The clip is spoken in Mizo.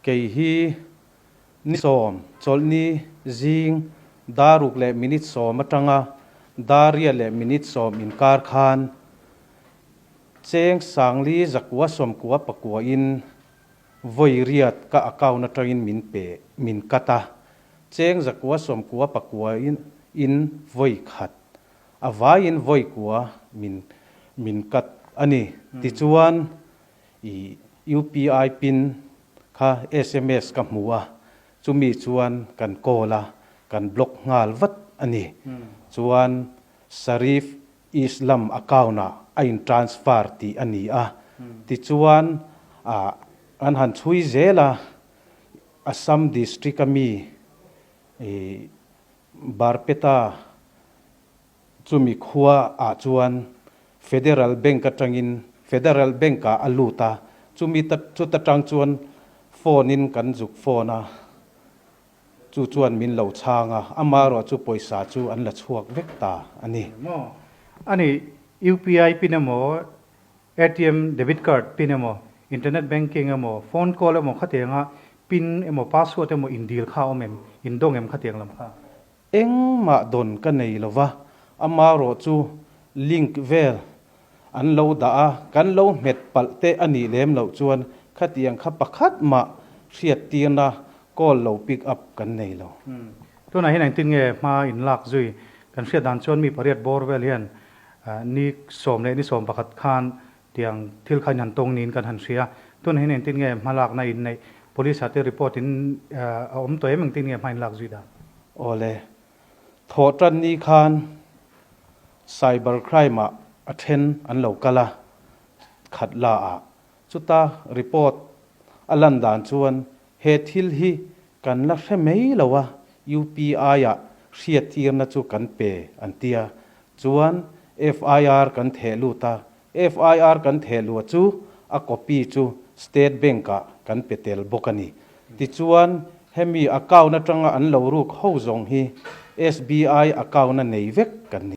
Kei hi ni sawm chawlhni zing dar ruk leh minute sawm atanga dar riat leh minute sawm inkar khan cheng sangli zakua sawmkua pakua in vawi riat ka account atangin min pe min cut a, cheng zakua sawmkua pakua in vawi khat a vaiin vawi kua min min cut a ni. Tichuan I UPI pin kha sms ka hmu a, chumi chuan kan call a, kan block nghal vat a ni. Chuan Sharif Islam account ah a in transfer tih a ni a, tichuan ah an han chhui zel a, Assam district a mi i Barpeta Chumi khua ah chuan Federal Bank atangin Federal Bank ah a lut a, chumi ta chuta tang chuan phone in kan zuk phone a, chu chuan min lo chhang a, amaherawh chu pawisa chu an la chhuak vek ta a ni. Maw? A ni, UPI pin emaw, ATM debit card pin emaw, internet banking emaw, phone call emaw khatianga pin emaw password emaw in dil kha a awm em? In dawng em khatiang lam kha? Engmah dawn ka nei lo va, amarawh chu link vel an lo dah a, kan lo hmet palh te a nih lem loh chuan khatiang kha pakhat mah hriattirna call lo pick up kan nei lo. Tunah hian engtin nge hma in lak zui? Kan hriat dan chuan mi pariat bawr vel hian ni sawm leh ni 11 khan tiang thil kha in han tawng niin kan han hria. Tunah hian engtin nge hma lakna in neih? Police ah te report in a awm tawh em? Engtin nge hma in lak zui dan? Awle, thawh tan ni khan cyber crime ah a then an lo kal a, khat la ah. Chuta report a lan dan chuan he thil hi kan la hre mai lo a, UPI ah hriattirna chu kan pe an tia. Chuan FIR kan theh lut a, FIR kan theh luah chu a copy chu State Bank ah kan pe tel bawk a ni. Tichuan hemi account atanga an lo ruk ho zawng hi SBI account a nei vek kan ni.